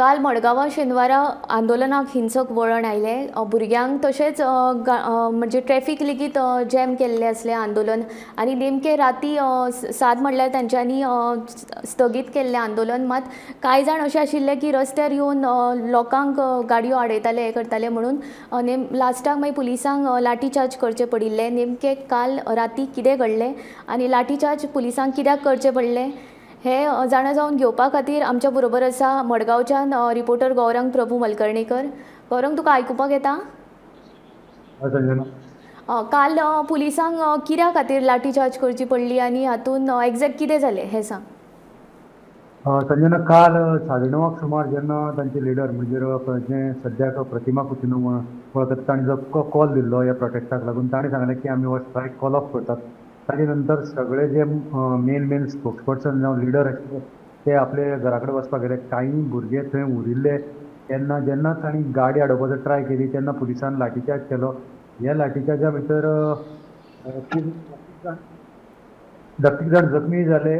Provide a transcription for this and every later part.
काल मडगांवां शेनवारा आंदोलनाक हिंसक वळण आयलें. भुरग्यांक तशेंच म्हणजे ट्रॅफिक लेगीत जॅम केल्लें आसलें आंदोलन आनी नेमकें राती 7 म्हणल्यार तांच्यांनी स्थगीत केल्लें आंदोलन. मात कांय जाण अशें आशिल्ले की रस्त्यार येवन लोकांक गाडयो आडयताले, हें करताले, म्हणून लास्टाक मागीर पुलिसांक लाठीचार्ज करचें पडिल्लें. नेमकें काल राती कितें घडलें आनी लाठीचार्ज पुलिसांक कित्याक करचें पडलें हे जाणा जावन घेवपा खातीर आमच्या बरोबर आसा मडगांवच्यान रिपोर्टर गौरंग प्रभू मलकर्णेकर. गौरंग, तुका आयकुपाक येता? काल पुलिसांक कित्या खातीर लाठीचार्ज करची पडली आनी हातून एग्जॅक्ट कितें जालें हें सांग. संजना, काल 9:30 सुमार जेन्ना तांचे लिडर म्हणजे जे सद्याक प्रतिमा कुतिन्हो वळखतात तांणी जो कॉल दिल्लो ह्या प्रोटेस्टाक लागून, तांणी सांगलें की आमी हो स्ट्रायक कॉल ऑफ करतात. ताजे नंतर सगळे जे मेन मेन स्पोक्सपर्सन जावं लिडर आशिल्ले ते आपले घरा कडेन वचपाक गेले. कांय भुरगे थंय उरिल्ले. तेन्ना जेन्ना तांणी गाडी आडोवपाचो ट्राय केली तेन्ना पुलिसान लाठीचार्ज केलो. ह्या लाठीचार्जा भितर 10 जाण जखमी जाले.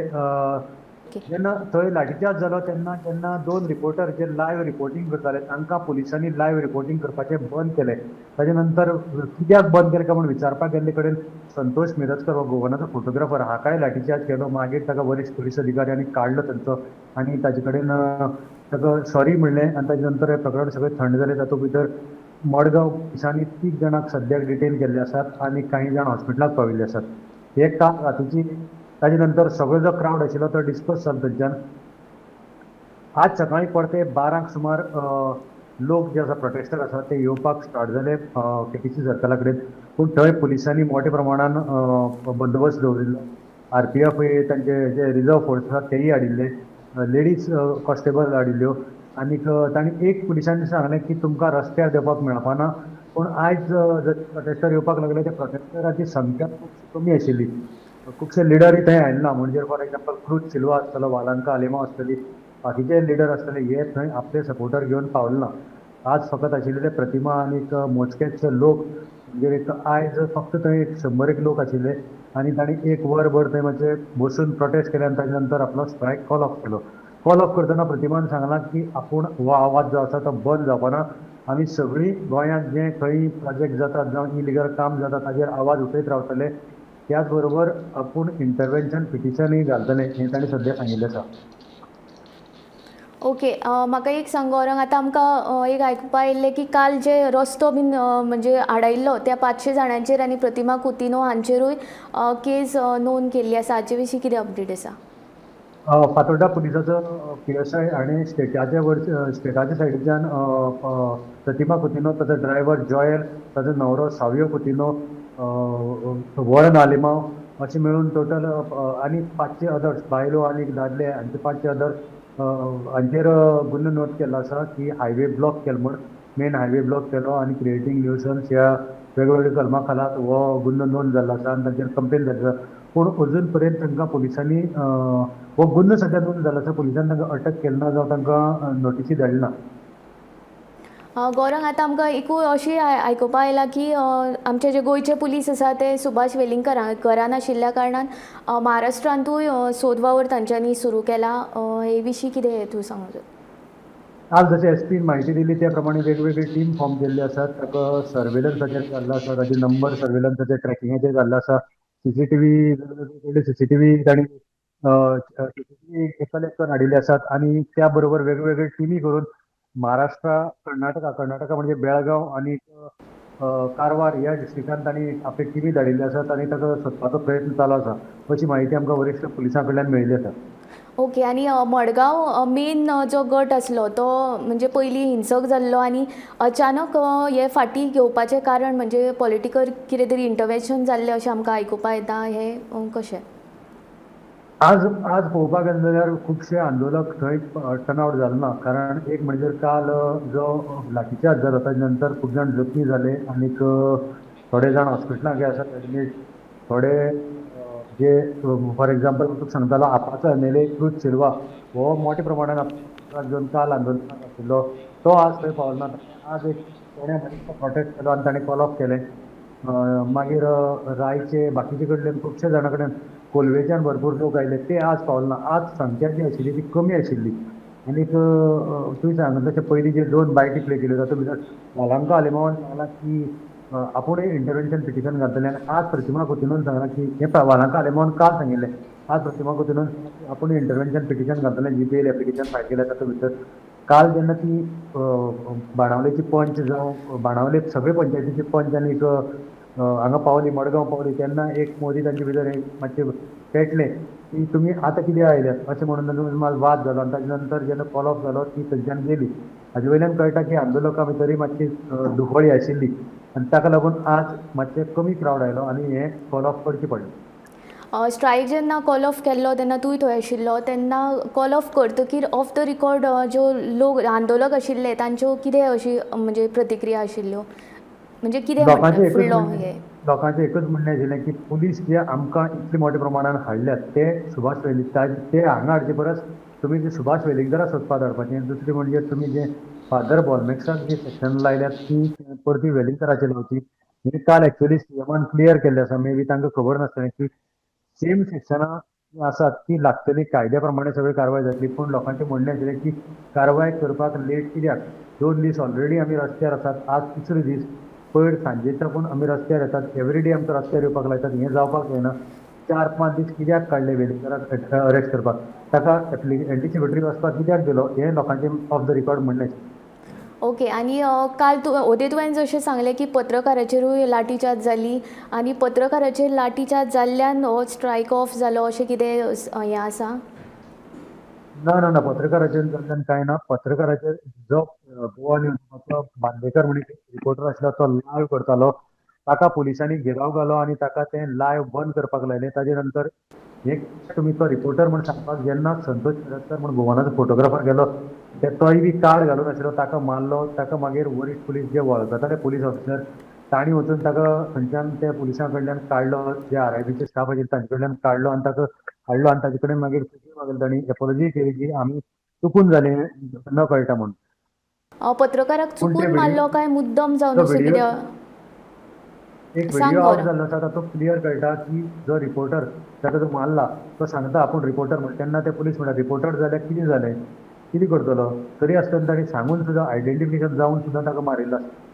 जेन्ना थंय लाठीचार्ज जालो तेन्ना जेन्ना 2 रिपोर्टर जे लायव्ह रिपोर्टींग करताले तांकां पुलिसांनी लायव्ह रिपोर्टींग करपाचें बंद केलें. ताजे नंतर कित्याक बंद केलें काय म्हूण विचारपाक गेल्ले कडेन संतोष मिरजकर हो गोवनाचो फोटोग्राफर हाकाय लाठीचार्ज केलो. मागीर ताका वरिश्ठ पुलीस अधिकाऱ्यांनी काडलो तांचो आनी ताजे कडेन ताका सॉरी म्हणलें आनी ताजे नंतर हें प्रकरण सगळें थंड जालें. तातूंत भितर मडगांव पुलिसांनी 3 जाणांक सद्याक डिटेन केल्ले आसात आनी कांय जाण हॉस्पिटलाक पाविल्ले आसात. हे काल रातीची. ताजे नंतर सगळो जो क्रावड आशिल्लो तो डिस्पर्स जालो थंयच्यान. आज सकाळीं परते 12 सुमार लोक जे आसा प्रोटेस्टर आसा ते येवपाक स्टार्ट जाले केटीसी सर्कला कडेन. पूण थंय पुलिसांनी मोठ्या प्रमाणान बंदोबस्त दवरिल्लो. आरपीएफ तांचे जे रिजर्व फोर्स आसा तेय हाडिल्ले, लेडीज कॉन्स्टेबल हाडिल्ल्यो आनीक तांणी एक पुलिसांनी सांगलें की तुमकां रस्त्यार देंवपाक मेळपाना. पूण आयज जर प्रोटेस्टर येवपाक लागले त्या प्रोटेस्टराची संख्या खूब कमी आशिल्ली. खुबशे लिडरूय थंय आयले ना. म्हणजे फॉर एग्जाम्पल क्रूज सिल्वा आसतलो, वालांका आलेमाव आसतली, बाकीचे लिडर आसतले, हे थंय आपले सपोर्टर घेवन पावले ना. आज फकत आशिल्ले ते प्रतिमा आनीक मोजकेच लोक. म्हणजे एक आयज फक्त थंय 100 लोक आशिल्ले आनी तांणी 1 वरभर थंय मातशे बसून प्रोटेस्ट केले आनी ताजे नंतर आपलो स्ट्रायक कॉल ऑफ केलो. कॉल ऑफ करतना प्रतिमान सांगलां की आपूण हो आवाज जो आसा तो बंद जावपाना. आमी सगळीं गोंयांत जे खंय प्रोजेक्ट जातात जावं इलिगल काम जाता ताजेर आवाज उठयत रावतले. त्याच बरोबर आपूण इंटरवेन्शन पिटिशनूय घालतले हें तांणी सद्या सांगिल्लें आसा. ओके, म्हाका एक सांग गौरंग, आतां आमकां एक आयकुपा आयिल्लें की काल जे रस्तो बीन म्हणजे आडायिल्लो त्या 500 जाणांचेर आनी प्रतिमा कुतिन्हो हांचेरूय केस नोंद केल्ली आसा. हाचे विशीं कितें अपडेट आसा? फातोर्डा पुलिसाचो PSI हाणें स्टेटाच्या सायडीच्यान प्रतिमा कुतिन्हो, ताचो ड्रायव्हर जॉयल, ताचो न्हवरो सावियो कुतिन्हो, वॉरन आलिमाव अशें मेळून टोटल आनी 500 अदर्स बायलो आनी दादले हांचे 500 अदर्स हांचेर गुन्हो नोंद केल्लो आसा की हायवे ब्लॉक केलो म्हूण, मेन हायवे ब्लॉक केलो आनी क्रिएटींग न्यूसन्स ह्या वेगवेगळ्या कलमा खाला हो गुन्हो नोंद जाल्लो आसा आनी तांचेर कंप्लेन जाल्ली आसा. पूण अजून पर्यंत तांकां पुलिसांनी हो गुन्हो सद्या नोंद जाल्लो आसा, पुलिसांनी तांकां अटक केली ना जावं तांकां नोटीसी धाडली ना. गौरंग, आतां आमकां एकूय अशी आयकुपा आयलां की आमचे जे गोंयचे पुलीस आसा ते सुभाष वेलिंगकर घरान आशिल्ल्या कारणान महाराष्ट्रांतूय सोद वावर तांच्यांनी सुरू केला. हे विशीं कितें तूं सांगू? आज जशें एसपीन म्हायती दिली त्या प्रमाणे वेगवेगळी टीम फॉर्म केल्ली आसात. ताका सर्वेलन्साचेर जाल्लो आसा, ताचे नंबर सर्वेलन्साचेर ट्रॅकिंगाचेर जाल्लो आसा. सीसीटीव्ही तांणी सीसीटीव्ही कलेक्ट करून हाडिल्ले आसात आनी त्या बरोबर वेगवेगळे टिमी करून महाराष्ट्र, कर्नाटका म्हणजे बेळगांव आनी कारवार ह्या डिस्ट्रिक्टान तांणी आपली टिमी धाडिल्ली आसात आनी ताका सोदपाचो प्रयत्न चालू आसा अशी म्हायती आमकां वरिश्ठ पुलिसां कडल्यान मेळिल्ली आसा. ओके, आनी मडगांव मेन जो गट आसलो तो म्हणजे पयलीं हिंसक जाल्लो आनी अचानक हे फाटीं घेवपाचें कारण म्हणजे पॉलिटिकल कितें तरी इंटरवेन्शन जाल्लें अशें आमकां आयकुपा येता, हें कशें? आज आज पळोवपाक गेलें जाल्यार खुबशे आंदोलक थंय टर्नआवट जाले ना. कारण एक म्हणजे काल जो लाठीचार्ज जालो ताजे नंतर खूब जाण जखमी जाले आनीक थोडे जाण हॉस्पिटलांत आसात एडमीट. थोडे जे फॉर एग्जाम्पल तुका सांगतालो आपाचो MLA cruise Silva हो मोठ्या प्रमाणान घेवन काल आंदोलनाक आशिल्लो तो आज थंय पावलो ना. आज एक ताणें प्रोटेस्ट केलो आनी ताणें कॉल ऑफ केलें. मागीर रायचे बाकीचे कडल्यान खुबशे जाणां कडेन कोलवेच्यान भरपूर लोक आयले ते आज पावले ना. आज संख्या जी आशिल्ली ती कमी आशिल्ली. आनीक तुवें सांगलें तशें पयलीं जे 2 बायटी प्ले केल्यो तातूंत भितर वालांका आलेमांवान सांगलां की आपूणय इंटरवेन्शन पिटिशन घालतले आनी आज प्रतिमा कुतिन्होन सांगलां की हें वालांका आलेमांवान काल सांगिल्लें, आज प्रतिमा कुतिन्होन सांगलां की आपूण इंटरवेन्शन पिटिशन घालतले, जीपीएल एप्लिकेशन फायल केल्या तातूंत भितर. काल जेन्ना ती बाणावलेची पंच जावं बाणावले सगळे पंचायतीची पंच आनीक हांगा पावली, मडगांव पावली, तेन्ना एक मोदी तांचे भितर एक मातशें पेटलें की तुमी आतां कित्याक आयल्यात अशें म्हणून तांचो वाद जालो आनी ताजे नंतर जेन्ना कॉल ऑफ जालो ती थंयच्यान गेली. हाजे वयल्यान कळटा की आंदोलकां भितरूय मातशी दुखवळी आशिल्ली आनी ताका लागून आज मातशें कमी क्रावड आयलो आनी हें कॉल ऑफ करचें पडलें. स्ट्रायक जेन्ना कॉल ऑफ केल्लो तेन्ना तूंय थंय आशिल्लो, तेन्ना कॉल ऑफ करतकीर ऑफ the record ज्यो लोक आंदोलक आशिल्ले तांच्यो कितें अशी म्हणजे प्रतिक्रिया आशिल्ल्यो, म्हणजे कितें फुडलो हे? लोकांचें एकूच म्हणणें आशिल्लें की पुलीस जे आमकां इतले मोठ्या प्रमाणान हाडल्यात ते सुभाष वेलिंगकार ते हांगा हाडचे परस तुमी जे सुभाष वेलिंगकारा सोदपाक धाडपाचें. दुसरें म्हणजे तुमी जे फादर बॉलमेक्साक जी सेक्शन लायल्यात ती परती वेलिंगकाराचेर लावची. हें काल एक्चुअली सीएमान क्लियर केल्लें आसा, मे बी तांकां खबर नासतलें की सेम सेक्शनां आसात ती लागतली, कायद्या प्रमाणे सगळी कारवाय जातली. पूण लोकांचें म्हणणें आशिल्लें की कारवाय करपाक लेट कित्याक, 2 दीस ऑलरेडी आमी रस्त्यार आसात, आज तिसरो दीस, पयर सांजे साकून आमी रस्त्यार येतात, एवरी डे आमकां रस्त्यार येवपाक लायतात, हें जावपाक जायना. 4-5 दीस कित्याक काडले वेलिंगकाराक अरेस्ट करपाक, ताका एंटिसिपेटरी वचपाक कित्याक दिलो, हें लोकांचें ऑफ the record म्हणणें. ओके, आनी काल तूं ओदे तुवें जशें सांगलें की पत्रकाराचेरूय लाठीचार्ज जाली आनी पत्रकाराचेर लाठीचार्ज जाल्ल्यान हो स्ट्रायक ऑफ जालो अशें कितें हें आसा? ना ना ना, पत्रकाराचेर जाल्ल्यान कांय ना. पत्रकाराचेर जो गोवा न्यूजाचो बांदेकर म्हणून रिपोर्टर आशिल्लो तो लायव्ह करतालो, ताका पुलिसांनी घेराव घालो आनी ताका तें लायव्ह बंद करपाक लायलें. ताजे नंतर एक तुमी तो रिपोर्टर म्हूण सांगपाक जेन्ना संतोष शिरस्कर म्हूण गोवानाचो फोटोग्राफर गेलो ते तोय बी कार्ड घालून आशिल्लो, ताका मारलो. ताका मागीर वरिश्ठ पुलीस जे वळखताले पुलीस ऑफिसर तांणी वचून ताका थंयच्यान त्या पुलिसां कडल्यान काडलो, जे आरआयबीचे स्टाफ आशिल्ले तांचे कडल्यान काडलो आनी ताका हाडलो आनी ताजे कडेन मागीर चुकी मागीर तांणी एपोलॉजी केली की आमी चुकून जालें न कळटा म्हूण. पत्रकाराक चुकून मारलो काय मुद्दम जावन असो कितें? एक व्हिडिओ आउट जाल्लो आसा तातूंत क्लियर कळटा की जो रिपोर्टर ताका जो मारला तो सांगता आपूण रिपोर्टर म्हण, तेन्ना ते पुलीस म्हणटा रिपोर्टर जाल्यार कितें जालें, कितें करतलो, तरी आसतना ताणें सांगून सुद्दां आयडेंटिफिकेशन जावन सुद्दां ताका मारिल्लो आसा.